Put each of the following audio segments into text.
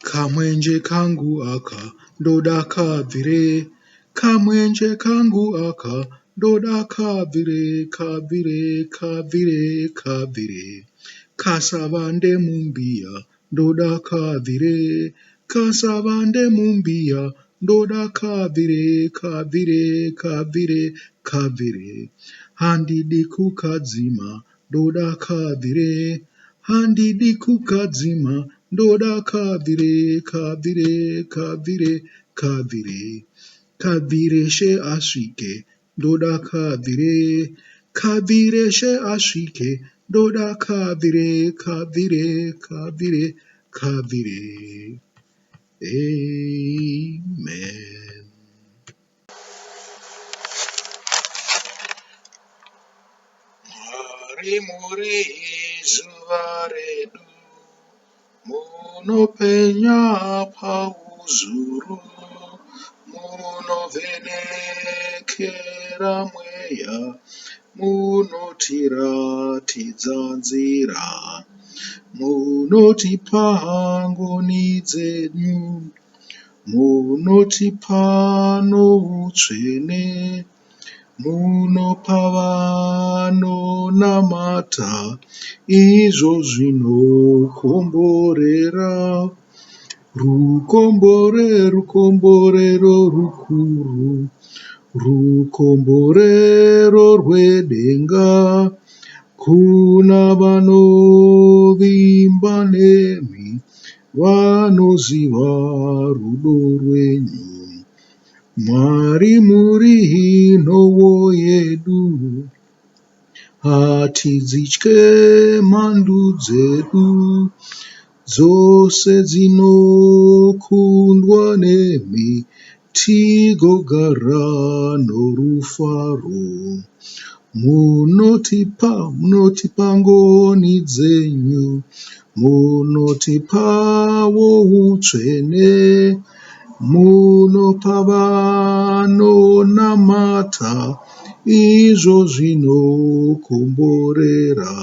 Kamwenje kangu aka ndoda kabvire, kamwenje kangu aka ndoda kabvire, kabvire, kabvire, kabvire. Kasavande mumbiya ndoda kabvire, kasavande mumbiya ndoda kabvire, kabvire, kabvire, kabvire. Handidi kukadzima ndoda kabvire, handidi kukadzima ndoda kabvire, kabvire, kabvire, kabvire. Kabvire she asvike ndoda kabvire, kabvire she asvike ndoda kabvire, kabvire, kabvire, kabvire. Amen. Mwari muri zuva redu, munopenya pauzuru, munovhenekera mweya, munotiratidza nzira, munotipa ngoni dzenyu, munotipa noutsvene. Munopa vanonamata izvo zvinokomborera. Rukombore rukomborero rukuru, rukomborero rwedenga kuna vanovimba nemi, vanoziva rudo rwenyu. Mwari muri nhowo yedu, hatidzitye mhandu dzedu, dzose dzinokundwa nemi, tigogara norufaro. Munotipa, munotipa ngoni dzenyu, munotipawo utsvene, munopa vanonamata izvo zvinokomborera.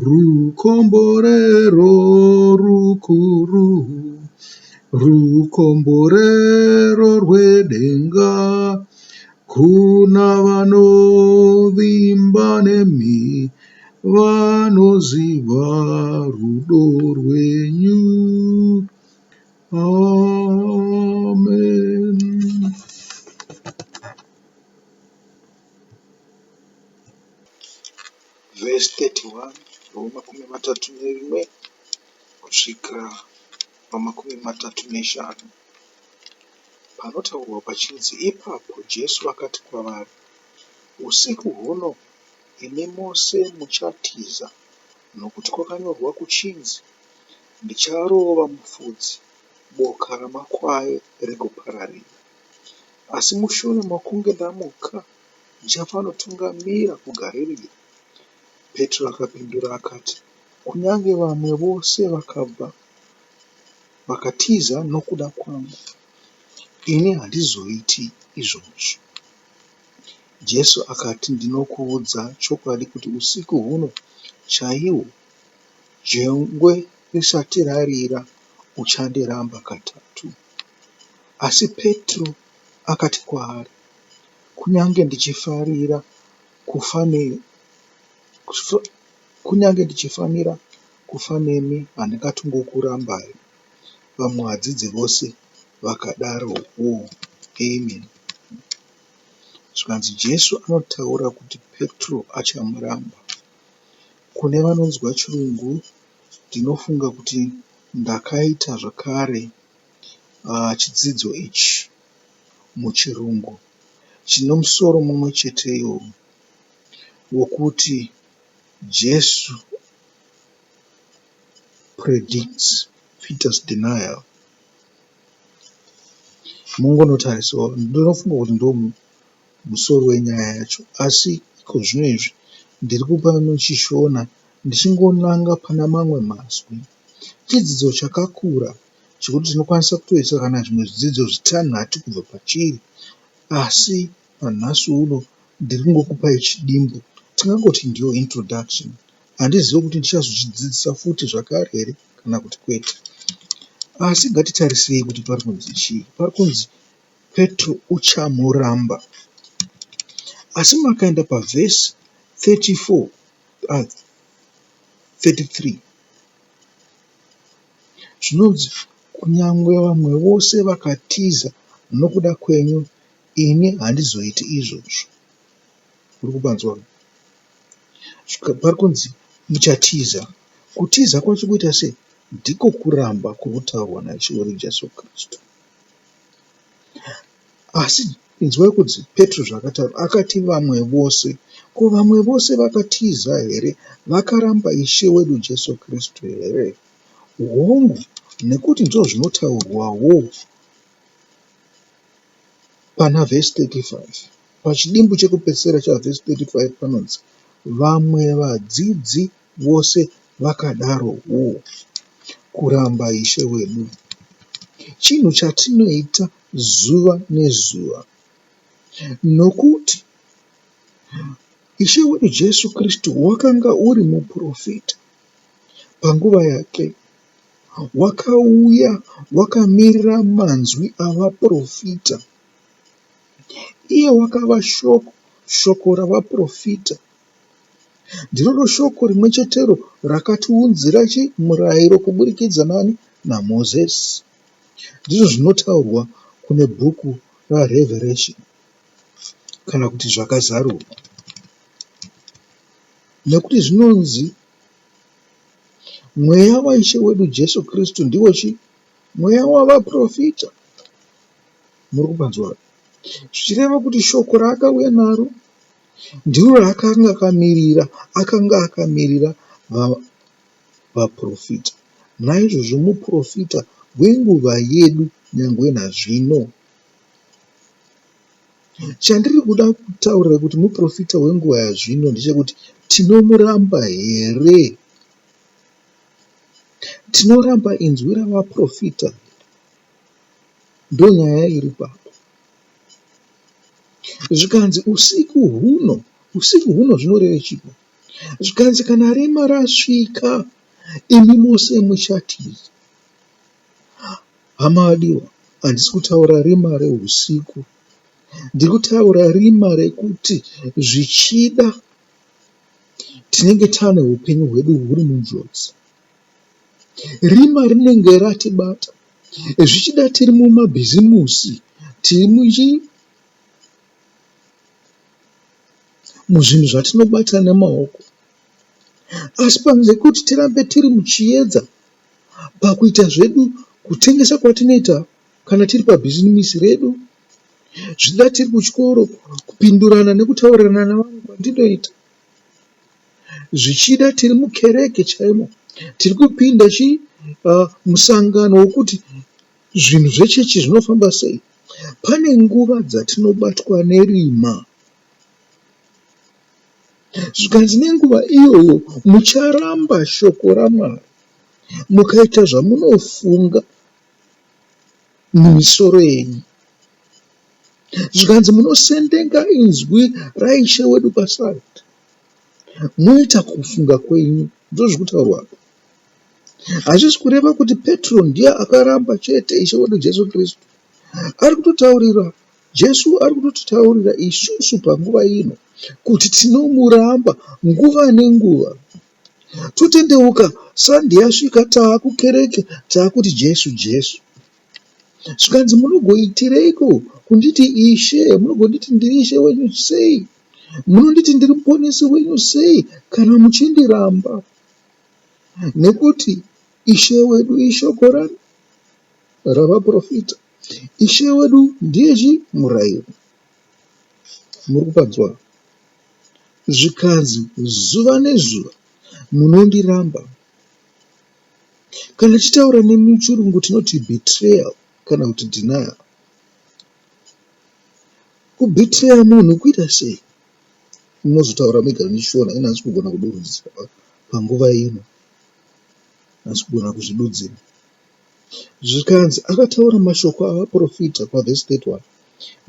Rukomborero rukuru, rukomborero rwedenga, kuna vanovimba nemi, vanoziva rudo rwenyu. Amen. Vhesi 31 rwemakumi matatu nerimwe kusvika pamakumi matatu neshanu panotaurwa pachinzi ipapo Jesu akati kwavari, usiku huno imi mose muchatiza nokuti kwakanyorwa kuchinzi, ndicharova mufudzi, boka ramakwai rigopararira. Asi mushure mokunge ndamuka ndichafanotungamira kuGarirea. Petro akapindura akati, kunyange vamwe vose vakabva vakatiza nokuda kwangu, ini handizoiti izvozvo. Jesu akati, ndinokuudza chokwadi kuti usiku huno chaihwo jongwe risati rarira uchandiramba katatu. Asi Petro akati kwaari, kunyange ndichifarira kufa ne, kunyange ndichifanira kufa nemi handingatongokurambai. Vamwe vadzidzi vose vakadarowo. Amen. Zvikanzi Jesu anotaura kuti Petro achamuramba. Kune vanonzwa chirungu ndinofunga kuti ndakaita zvakare chidzidzo ichi muchirungu chine musoro mumwe cheteyo wokuti Jesu predicts Peter's denial. Mungonotarisawo ndinofunga kuti ndo musoro wenyaya yacho asi ikozvino izvi ndiri kupa muchishona ndichingonanga pana mamwe mazwi. Chidzidzo chakakura chekuti tinokwanisa kutoisa kana zvimwe zvidzidzo zvitanhatu kubva pachiri asi panhasi uno ndiri kungokupai chidimbu tingangoti ndiyo introduction. Handizivi kuti ndichazochidzidzisa futi zvakare here kana kuti kwete. Asi ngatitarisei kuti pari kunzi chii. Pari kunzi Petro uchamuramba. Asi makaenda pavhesi 34, 33 zvinonzi kunyangwe vamwe vose vakatiza nokuda kwenyu ini handizoiti izvozvo. Uri kupanzwa? Pari kunzi muchatiza. Kutiza kwacho kuita sei? Ndiko kuramba kuri kutaurwa naIshe wedu Jesu Kristu. Asi inzwai kuti Petro zvaakataura, akati vamwe vose. Ko vamwe vose vakatiza here? Vakaramba Ishe wedu Jesu Kristu here? Hongu, nekuti ndozvinotaurwawo pana vhesi 35. Pachidimbu chekupedzisira chavhesi 35 panonzi, Vamwe vadzidzi vose vakadarowo. Kuramba Ishe wedu chinhu chatinoita zuva nezuva, nokuti Ishe wedu Jesu Kristu wakanga uri muprofita panguva yake. Wakauya wakamirira manzwi avaprofita. Iye wakava Shoko, Shoko ravaprofita. Ndiroro shoko rimwe chetero rakatiunzira chi murayiro kuburikidza nani? NaMozisi. Ndizvo zvinotaurwa kune bhuku raRevelation kana kuti Zvakazarurwa. Nekuti zvinonzi Mweya waIshe wedu Jesu Kristu ndiwo chi? Mweya wavaprofita. Muri kupanzwa? Zvichireva kuti shoko raakauya naro ndiro raakanga akamirira, akanga akamirira vaprofita. Naizvozvo muprofita wenguva yedu nyangwe nazvino. Chandiri kuda kutaurira kuti muprofita wenguva yazvino ndechekuti tinomuramba here? Tinoramba inzwi ravaprofita? Ndonyaya iri papa. Zvikanzi usiku huno, usiku huno zvinoreve chii? Zvikanzi kana rima rasvika imi mose muchatiza. Hama vadiwa, handisi kutaura rima rehusiku. Ndiri kutaura rima rekuti zvichida tinenge tane hupenyu hwedu huri munjodzi. Rima rinenge ratibata, zvichida tiri mumabhizimusi, tiri muchii, muzvinhu zvatinobata nemaoko. Asi panze kuti tirambe tiri muchiedza pakuita zvedu kutengesa kwatinoita kana tiri pabhizimisi redu, zvichida tiri kuchikoro, kupindurana nekutaurirana nevamwe kwatinoita, zvichida tiri mukereke chaimo, tiri kupinda chii musangano wekuti zvinhu zvechechi zvinofamba sei. Pane nguva dzatinobatwa nerima. Zvikanzi nenguva iyoyo mucharamba shoko raMwari mukaita zvamunofunga mumisoro yenyu. Zvikanzi munosendenga inzwi raIshe wedu paside moita kufunga kwenyu. Ndozviri kutaurwa apa. Hazvisi kureva kuti Petro ndiye akaramba chete Ishe wedu Jesu Kristu. Ari kutotaurira Jesu ari kutotitaurira isusu panguva ino kuti tinomuramba nguva nenguva. Totendeuka Sunday yasvika taakukereke taakuti Jesu Jesu. Zvikanzi munogoitireiko kunditi Ishe, munogonditi ndiri Ishe wenyu sei? Munonditi ndiri muponesi wenyu sei kana muchindiramba? Nekuti Ishe wedu ishoko rani? Ravaprofita. Ishe wedu ndiye chii? Murayiro. Muri kupanzwa? Zvikanzi zuva nezuva munondiramba. Kana tichitaura nemuchirungu tinoti betrayal kana kuti denial. Kubetreya munhu kuita sei? Mozotaura mega neChishona ini handisi kugona kududzira panguva ino. Handisi kugona kuzvidudzira. Zvikanzi akataura mashoko avaprofita pavhesi 31,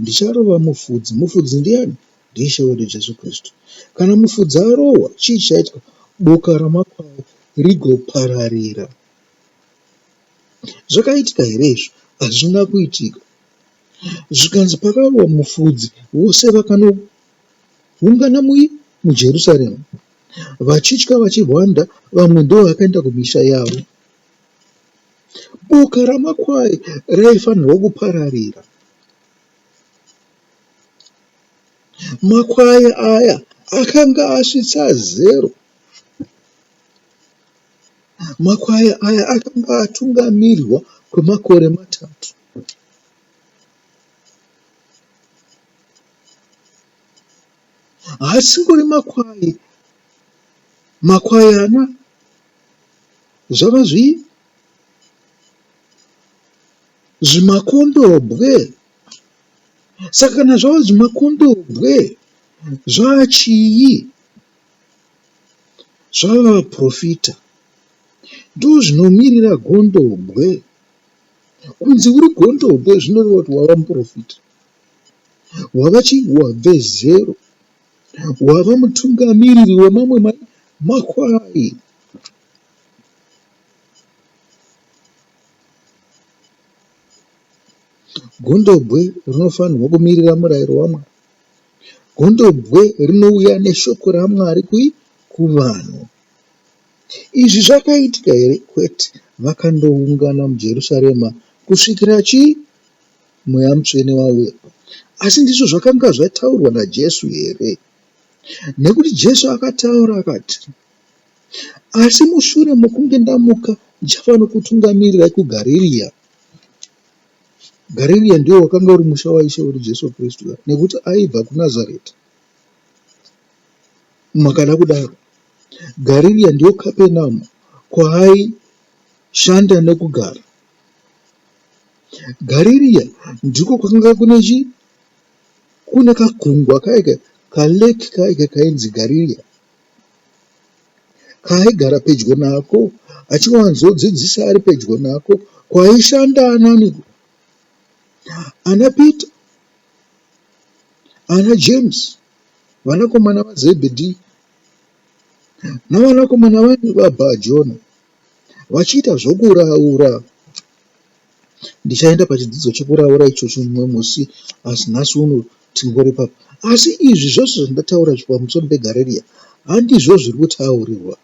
Ndicharova mufudzi. Mufudzi ndiani? NdiIshe wedu Jesu Kristu. Kana mufudzi arohwa, chii chichaitika? Boka ramakwai rigopararira. Zvakaitika here izvo? Hazvina kuitika. Zvikanzi pakawa mufudzi vose vakanoungana muJerusarema vachitya vachihwanda, vamwe ndovakaenda kumisha yavo. Boka ramakwai raifanirwa kupararira. Makwai aya akanga asvitsa zero. Makwai aya akanga atungamirwa kwemakore matatu. Haasingori makwai, makwayana zvava zvii? Zvimakondobwe. Saka kana zvava zvimakondobwe zvava chii? Zvava vaporofita. Ndozvinomirira gondobwe. Kunzi uri gondobwe zvinoreva kuti wava muporofita. Wava chii? Wabve zero. Wava mutungamiriri wemamwe makwai. Gondobwe rinofanirwa kumirira murayiro waMwari. Gondobwe rinouya neshoko raMwari kui? Kuvanhu. Izvi zvakaitika here? Kwete. Vakandoungana muJerusarema kusvikira chii? Mweya Mutsvene wauya. Asi ndizvo zvakanga zvataurwa naJesu here? Nekuti Jesu akataura akati, Asi mushure mokunge ndamuka ndichafanokutungamirirai kuGarirea. Garirea ndiwo wakanga uri musha waIshe wedu Jesu Kristu nekuti aibva kuNazareta. Makada kudaro. Garirea ndiyo Kapenamu kwaaishanda nekugara. Garirea ndiko kwakanga kune chii? Kune kagungwa kaike kalake kaike kainzi Garirea. Kaaigara pedyo nako achiwanzodzidzisa ari pedyo nako kwaishanda ananiko? Ana Peter, ana James, vanakomana vaZebhedhi navanakomana vaBha-Jona vachiita zvokuraura. Ndichaenda pachidzidzo chekuraura ichocho mumwe musi asi nhasi uno tingori ipapo. Asi izvi zvose zvandataura izvi pamusoro peGarirea handizvo zviri kutaurirwa.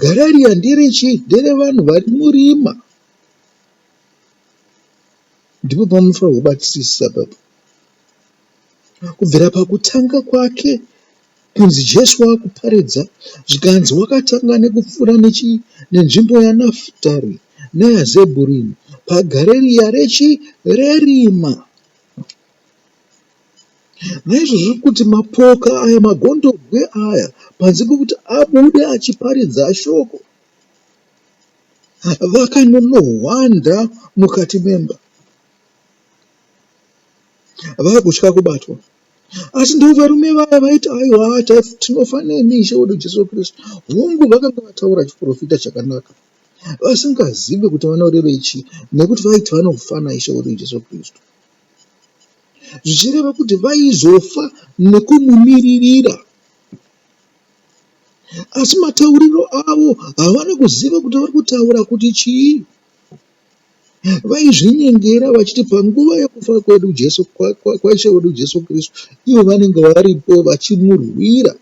Garirea nderechii? Nderevanhu vari murima. Ndipo pamunofanirwa kubatisisa ipapo. Kubvira pakutanga kwake kunzi Jesu wakuparidza zvikanzi wakatanga nekupfuura nenzvimbo yaNaftari neyaZebhuruni paGarirea rechi rerima. Naizvozvo kuti mapoka aya magondobwe aya panze pekuti abude achiparidza shoko vakanonohwanda mukati memba vakutya kubatwa. Asi ndivo varume vaya vaiti aiwa tinofa nemi Ishe wedu Jesu Kristu. Hongu vakanga vataura chiprofita chakanaka vasingazive kuti vanorevei chii nekuti vaiti vanofa naIshe wedu Jesu Kristu. Zvichireva kuti vaizofa nekumumiririra. Asi matauriro avo havana kuziva kuti vari kutaura kuti chii. Vaizvinyengera vachiti panguva yekufa kwedu Jesu, kwaIshe wedu Jesu Kristu, ivo vanenge varipo vachimurwira.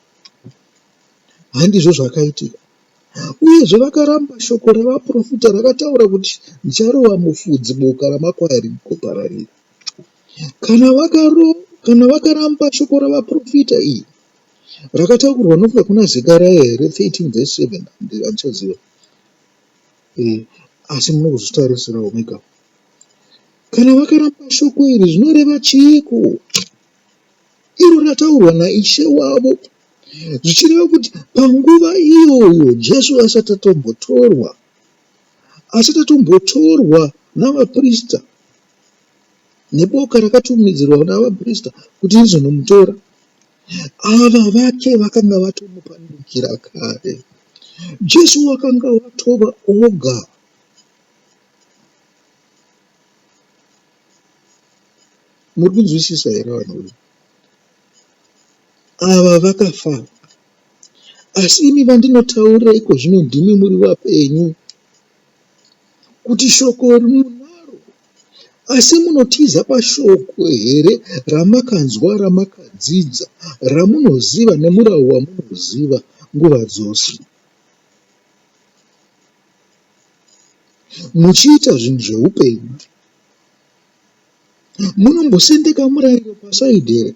Handizvo zvakaitika. Uyezve vakaramba shoko ravaprofita rakataura kuti ndicharova mufudzi boka ramakwai rigopararira. Kana, vakaro, kana vakaramba shoko ravaprofita iri rakataurwa nokuda kuna Zekaria here 13 verse 7 handichaziva. Eh, asi munozvitarisirawo mega. Kana vakaramba shoko iri zvinoreva chiiko? Iro rataurwa naIshe wavo, zvichireva kuti panguva iyoyo Jesu asati atombotorwa, asati atombotorwa navaprista neboka rakatumidzirwa navaprista kuti rizonomutora, Ava vake vakanga vatomupandukira kare. Jesu wakanga watova oga. Muri kunzwisisa here vanhu imi? Ava vakafa. Asi imi vandinotaurira iko zvino ndimi muri vapenyu. Kuti shoko munaro, asi munotiza pashoko here ramakanzwa, ramakadzidza, ramunoziva nemurau wamunoziva nguva dzose? Muchiita zvinhu zveupenyu. Munombosendeka murayiro pasaidhi here?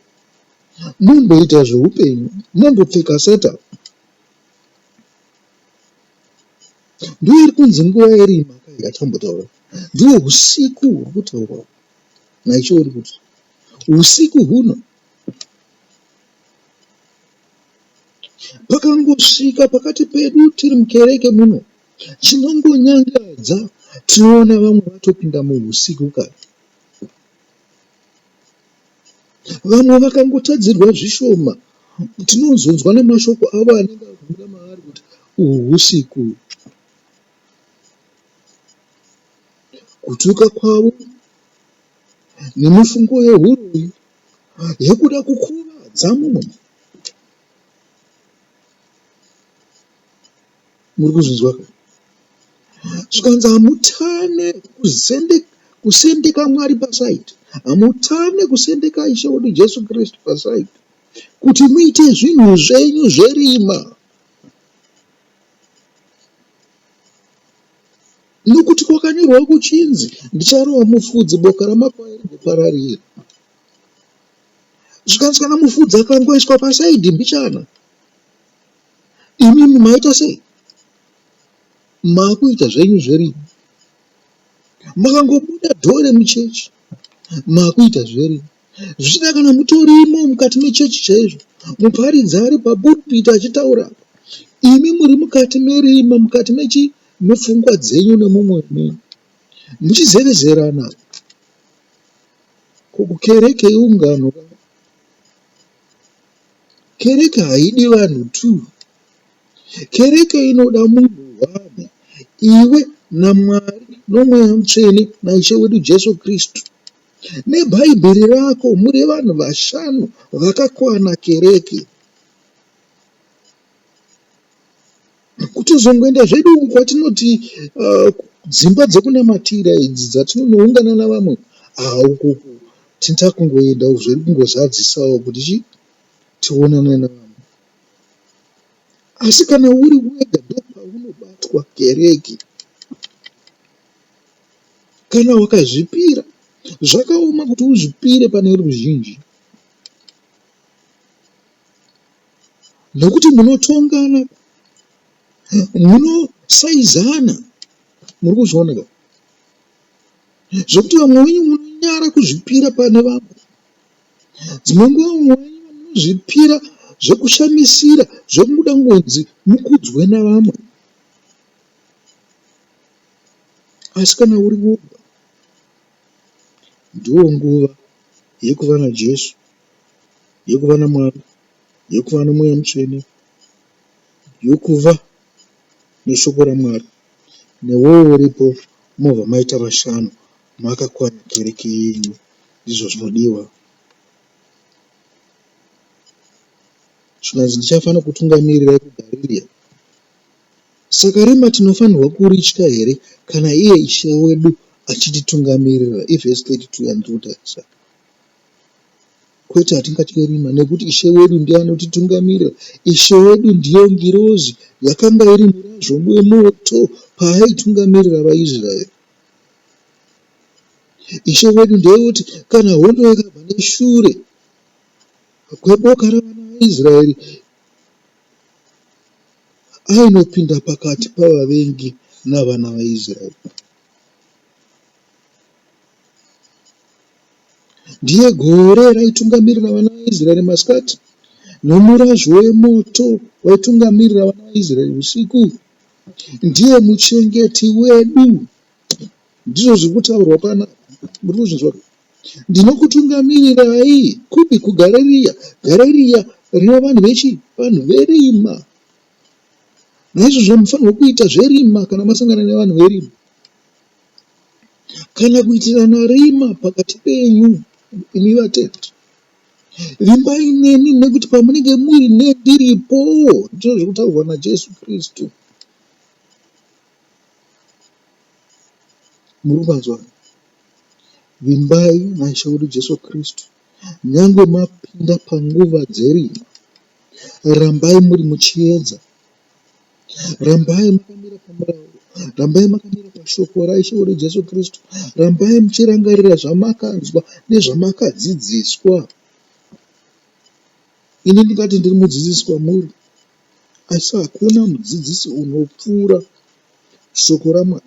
Momboita zveupenyu, mombopfeka setup. Ndiyo iri kunzi nguva yerima yatambotaura. Ndiwo usiku huri kutaurwa naIshe uri kuti usiku huno pakangosvika pakati pedu tiri mukereke muno chinongonyangadza tinoona vamwe vatopinda muusiku kare. Vamwe vakangotadzirwa zvishoma tinozonzwa nemashoko avo anenge akubuda maari kuti uhu husiku. Kutuka kwavo nemifungo yehuroyi yekuda kukuvadza mumwe. Muri kuzvinzwa ka? Zvikanzi hamutane kusendeka Mwari pasaidi, hamutane kusendeka Ishe wedu Jesu Kristu pasaidi kuti muite zvinhu zvenyu zverima. Nokuti kwakanyorwa kuchinzi, Ndicharova mufudzi, boka ramakwai rigopararira. Zvikanzi kana mufudzi akangoiswa pasaidhi mbichana, imimi maita sei? Maakuita zvenyu zverima. Makangobuda dhoo remuchechi, maakuita zverima. Zvichida kana mutorimo mukati mechechi chaizvo, muparidzi ari papulpit achitaura apa, imi muri mukati merima, mukati mechi mepfungwa dzenyu nemumwoyo menyu, muchizevezerana. Ko kukereke iungano ka? Kereke haidi vanhu two. Kereke inoda munhu one, iwe naMwari noMweya Mutsvene naIshe wedu Jesu Kristu. NeBhaibheri rako muri vanhu vashanu vakakwana kereke. Kutozongoenda zvedu uku kwatinoti dzimba dzekunamatira idzi dzatinonoungana navamwe, haa uku titakungoendawo zvedu kungozadzisawo kuti chii tionane navamwe. Asi kana uri wega ndopaunobatwa kereke. Kana wakazvipira, zvakaoma kuti uzvipire pane ruzhinji nekuti munotongana, munosaizana. Muri kuzviona ka? Zvekuti vamwe venyu munonyara kuzvipira pane vamwe. Dzimwe nguva vamwe venyu munozvipira zvekushamisira zvekuda kungonzi mukudzwe navamwe. Asi kana uri woga, ndiyo nguva yekuva naJesu, yekuva naMwari, yekuva noMweya Mutsvene, yokuva neShoko raMwari. Newewo uripo mobva maita vashanu makakwana kereke yenyu. Ndizvo zvinodiwa. Zvikanzi ndichafanira kutungamirirai kuGarirea. Saka rima tinofanirwa kuritya here kana iye Ishe wedu achititungamirira? Ivhesi 32 yandiri kutarisa. Kwete hatingatye rima nekuti Ishe wedu ndiye anotitungamirira. Ishe wedu ndiyo ngirozi yakanga iri murazvo wemoto paaitungamirira vaIsraeri. Ishe wedu ndiye kuti kana hondo yakabva neshure kweboka ravana vaIsraeri Ainopinda pakati pavavengi navana vaIsraeri. Ndiye gore raitungamirira vana vaIsraeri masikati, nomurazvo wemoto waitungamirira vana vaIsraeri usiku. Ndiye muchengeti wedu. Ndizvo zviri kutaurwa panapa. Muri kuzvinzwa? Ndinokutungamirirai kupi? KuGareriya. Gareriya rine vanhu vechi? Vanhu verima. Naizvozvo munofanirwa kuita zverima kana masangana nevanhu verima. Kana kuitirana rima pakati penyu imi vatendi. Vimbai neni nekuti pamunenge muri ndiripo. Ndizvo zviri kutaurwa naJesu Kristu. Muri kupanzwa? Vimbai naIshe wedu Jesu Kristu. Nyangwe mapinda panguva dzerima, rambai muri muchiedza. Rambai makamira pamurau. Rambai makamira pashoko raIshe wedu Jesu Kristu. Rambai muchirangarira zvamakanzwa nezvamakadzidziswa. Ini ndingati ndiri mudzidzisi kwamuri, asi hakuna mudzidzisi unopfuura shoko raMwari.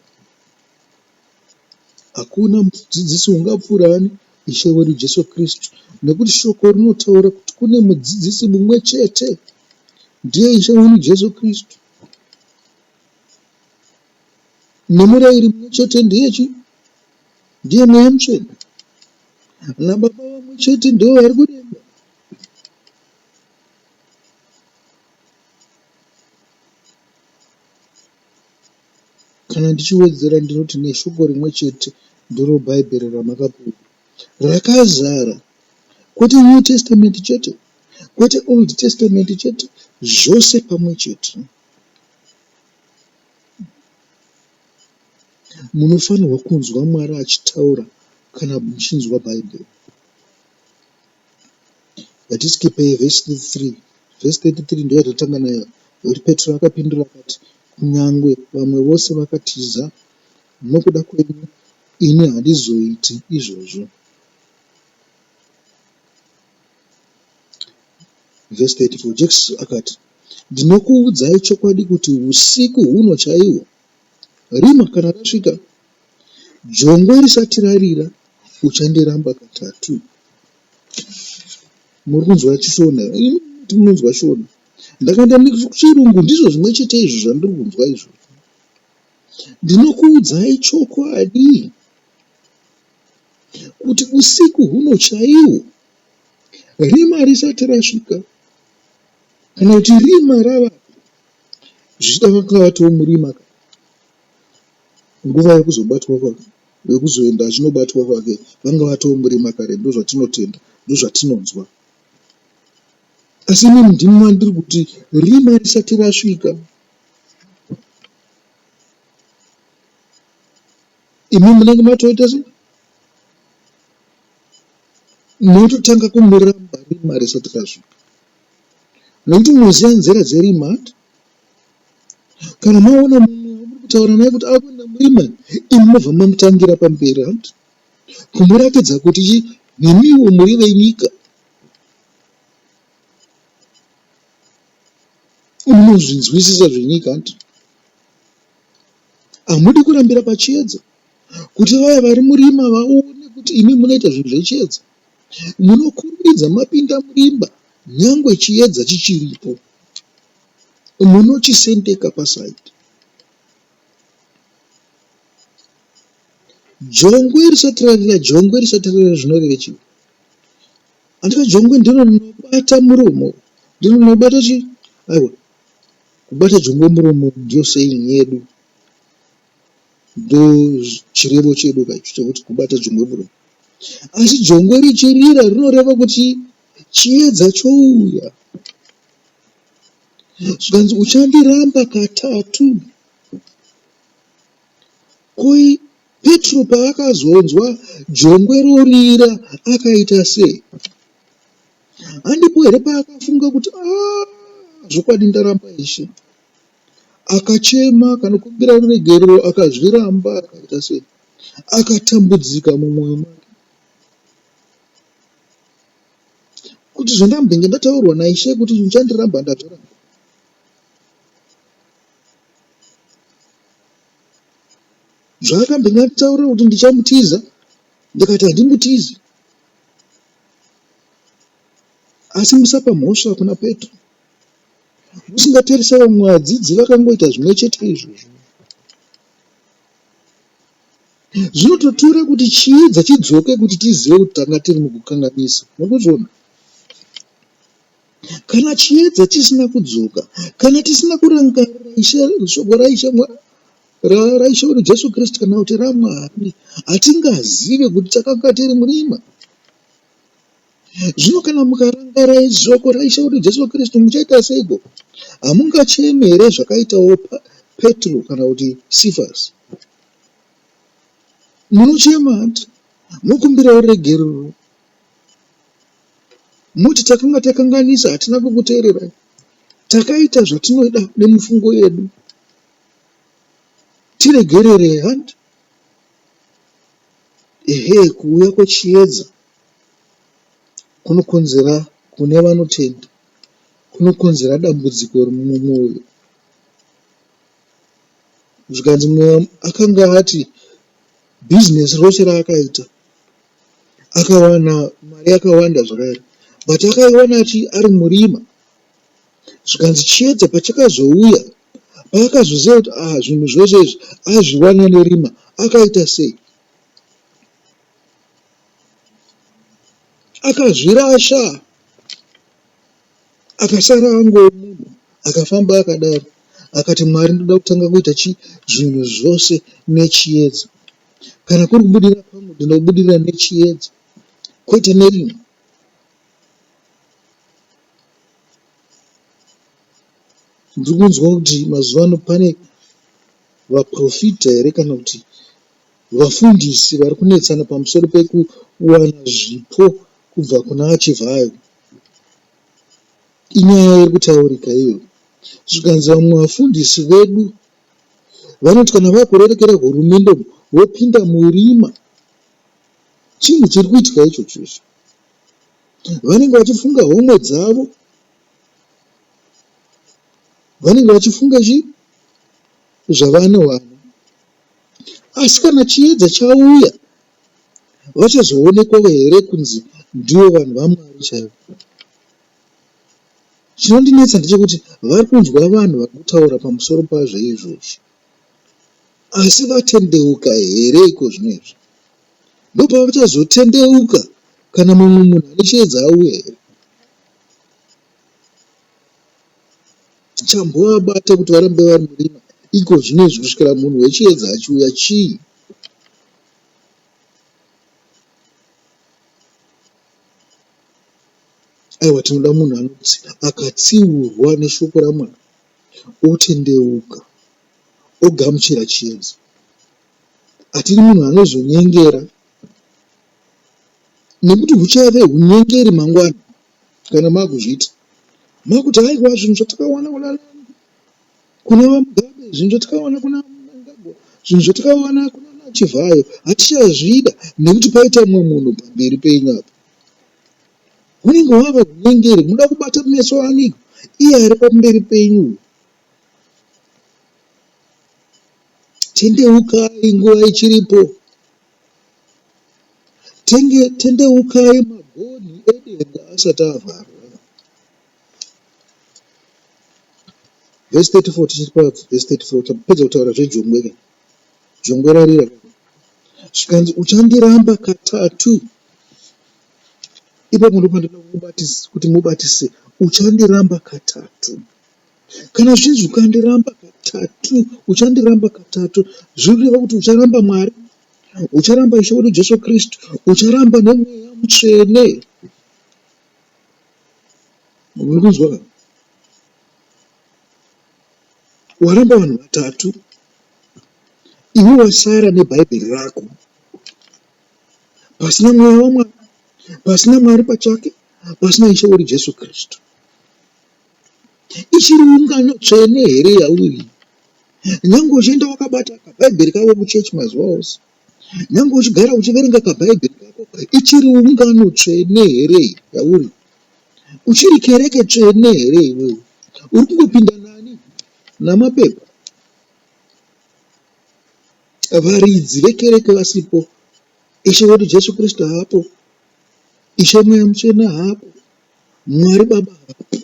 Hakuna mudzidzisi ungapfuura ani? Ishe wedu Jesu Kristu. Nekuti shoko rinotaura kuti kune mudzidzisi mumwe chete, ndiye Ishe wedu Jesu Kristu. Nemurayiri mumwe chete ndiye chii? Ndiye Mweya Mutsvene. NaBaba vamwe chete ndivo vari kudenga. Kana ndichiwedzera ndinoti neshoko rimwe chete ndiro Bhaibheri ramakapiwa. Rakazara, kwete New Testament chete, kwete Old Testament chete, zvose pamwe chete. Munofanirwa kunzwa Mwari achitaura kana muchinzwa Bhaibheri. Ngatiskipei vhesi 33. Vhesi 33 ndiyo yatatanga nayo yekuti Petro akapindura akati, Kunyangwe vamwe vose vakatiza nokuda kwenyu, ini handizoiti izvozvo. Vhesi 34 Jesu akati, Ndinokuudzai chokwadi kuti usiku huno chaihwo, rima kana rasvika, jongwe risati rarira, uchandiramba katatu. Muri kunzwa chishona here? Imi munoti munonzwa shona. Ndakaenda nekuchirungu ndizvo zvimwe chete izvo zvandiri kunzwa izvozvo. Ndinokuudzai chokwadi kuti usiku huno chaihwo rima risati rasvika kana kuti rima ravapo, zvichida vanga vatoo murima ka nguva yekuzobatwa kwake yekuzoenda achinobatwa kwake vanga vatoo murima kare ndozvatinotenda ndozvatinonzwa asi inini ndimi mandiri kuti rima risati rasvika imi munenge matoita sei munototanga kumuramba rima risati rasvika nekuti munoziva nzira dzerima Kana maona mumwe wamuri kutaura naye kuti akuenda murima, imi mobva mamutangira pamberi hanti? Kumuratidza kuti chi nemiwo muri venyika. Munozvinzwisisa zvenyika hanti? Hamudi kurambira pachiedza kuti vaya vari murima vaone kuti imi munoita zvinhu zvechiedza. Munokurumidza mapinda murimba nyangwe chiedza chichiripo. Munochisendeka paside. Jongwe risati rarira jongwe risati rarira zvinoreva chii? Andika jongwe ndiro rinobata muromo ndiro rinobata chii? Aiwa kubata jongwe muromo ndiyo saying yedu ndochirevo chedu ka icho chekuti kubata jongwe muromo. Asi jongwe richirira rinoreva kuti chiedza chouya. Zvikanzi uchandiramba katatu. Ko Petro paakazonzwa jongwe rorira akaita sei? Handipo here paakafunga kuti ah, zvokwadi ndaramba Ishe. Akachema akanokumbira ruregerero akazviramba akaita sei? Akatambudzika mumwoyo make. Kuti zvandambenge ndataurwa naIshe kuti muchandiramba ndazviramba. Zvaakambenge anditaurira kuti ndichamutiza ndikati handimutizi. Asi musapa mhosva kuna Petro. Musingatarisa vamwe vadzidzi vakangoita zvimwe chete izvozvo. Zvinototora kuti chiedza chidzoke kuti tizive kuti tanga tiri mukukanganisa. Murikuzviona? Kana chiedza chisina kudzoka, kana tisina kurangarira Ishe, shoko raIshe raIshe wedu Jesu Kristu kana kuti raMwari, hatingazive kuti takanga tiri murima. Zvino kana mukarangarira shoko raIshe wedu Jesu Kristu muchaita seiko? Hamungachemi here zvakaitawo Petro kana kuti Sifasi? Munochema hanti mokumbira ruregerero moti takanga takanganisa hatina kukuteererai takaita zvatinoda nemifungo yedu tiregererei hanti ehe kuuya kwechiedza kunokonzera kune vanotenda kunokonzera dambudziko mumwoyo zvikanzi mumwe akanga ati bhizinesi rose raakaita akawana mari yakawanda zvakare but akaiwana ari murima zvikanzi chiedza pachakazouya paakazoziva kuti ah zvinhu zvose izvi azviwana nerima akaita sei akazvirasha Akasara angove munhu akafamba akadaro akati Mwari ndoda kutanga kuita chii zvinhu zvose nechiedza. Kana kuri kubudirira kwangu ndinobudirira nechiedza kwete nerima. Ndiri kunzwa kuti mazuva ano pane vaporofita here kana kuti vafundisi vari kunetsana pamusoro pekuwana zvipo kubva kuna aChivhayo. Inyaya iri kutaurika iyoyo. Zvikanzi vamwe vafundisi vedu vanoti kana vakurerekera hurumende umu vopinda murima. Chinhu chiri kuitika ichocho icho. Vanenge vachifunga homwe dzavo. Vanenge vachifunga chii? Zvavanowana. Asi kana chiedza chauya Vachazoonekwa here kunzi ndivo vanhu vaMwari chaivo? Chinondinetsa ndechekuti vari kunzwa vanhu vari kutaura pamusoro pazvo izvozvi. Asi vatendeuka here iko zvino izvi? Ndopavachazotendeuka kana mumwe munhu ane chiedza auya here? Chambovabata kuti varambe vari murima iko zvino izvi kusvikira munhu wechiedza achiuya chii? Aiwa tinoda munhu akatsiurwa neshoko raMwari otendeuka ogamuchira chiedza. Hatidi munhu anozonyengera nekuti huchave hunyengeri mangwana kana makuzviita. Makuti aiwa zvinhu zvatakawana kuna kuna VaMugabe, zvinhu zvatakawana kuna Mnangagwa, zvinhu zvatakawana kuna Chivhayo hatichazvida nekuti paita mumwe munhu pamberi penyu apa. Hunenge hwava hunyengeri, munoda kubata meso aniko iye ari pamberi penyu uyu. Tendeukai nguva ichiripo. Tendeukai magonhi edenga asati avharwa. Vhesi 34 tichiri pavhesi 34 tapedza kutaura zvejongwe ka jongwe rarira zvikanzi uchandiramba katatu ipapo ndopandoda kuti mubatise uchandiramba katatu kana zvichinzi ukandiramba katatu uchandiramba katatu zviri kureva kuti ucharamba Mwari ucharamba Ishe wedu Jesu Kristu ucharamba nemweya mutsvene Muri kunzwa ka? Waramba vanhu vatatu, iwe wasara neBhaibheri rako, pasina mweya waMwari, pasina Mwari pachake, pasina Ishe wedu Jesu Kristu. Ichiri ungano tsvene here yauri? Nyange uchienda wakabata kabhaibheri kako kuchechi mazuva ose, nyange uchigara uchiverenga kabhaibheri kako, ichiri ungano tsvene here yauri? Uchiri kereke tsvene here iwewe? Uri kungopinda nani? Namapepa. Varidzi vekereke vasipo. Ishe wedu Jesu Kristu haapo. Ishe Mweya Mutsvene haapo. Mwari Baba haapo.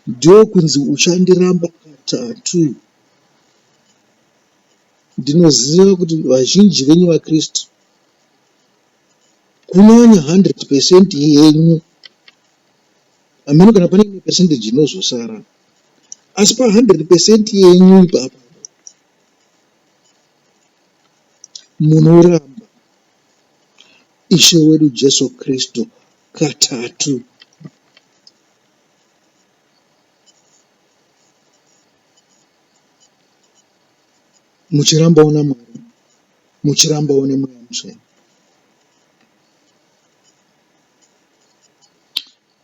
Ndokunzi uchandiramba katatu. Ndinoziva kuti vazhinji venyu vaKristu kunyanya 100 percent yenyu hameno kana pane imwe percentage inozosara asi pa 100 percent yenyu ipapa munoramba Ishe wedu Jesu Kristu katatu. Muchirambawo naMwari, muchirambawo neMweya Mutsvene.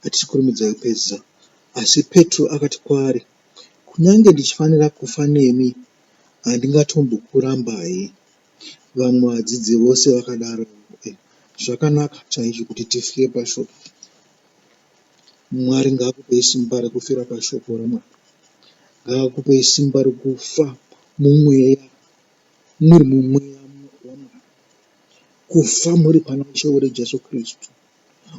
Hatikurumidzai kupedzisa. Asi Petro akati kwaari, Kunyange ndichifanira kufa nemi, handingatombokurambai. Vamwe vadzidzi vose vakadaro. Zvakanaka chaizvo kuti tifire pashoko. Mwari ngaakupei simba rekufira pashoko raMwari. Ngaakupei simba rekufa mumweya, muri mumweya waMwari. Kufa muri pana Ishe wedu Jesu Kristu.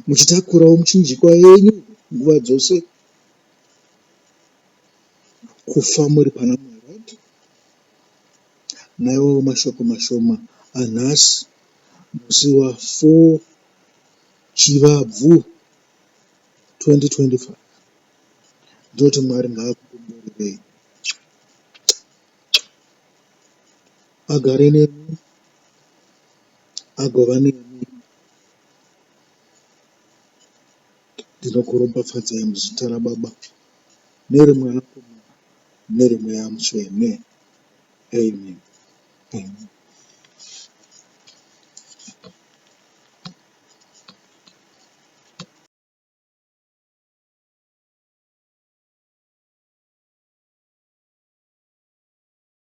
Muchitakurawo muchinjikwa yenyu nguva dzose. Kufa muri pana Mwari. Right? Naiwawo mashoko mashoma anhasi musi wa 4 Chivabvu 2025. Ndinoti Mwari ngaakukomborerei. Agare nemi, agova nemi. Ndinokuropafadzai muzita raBaba nereMwanakomana nereMweya Mutsvene. Amen. Amen.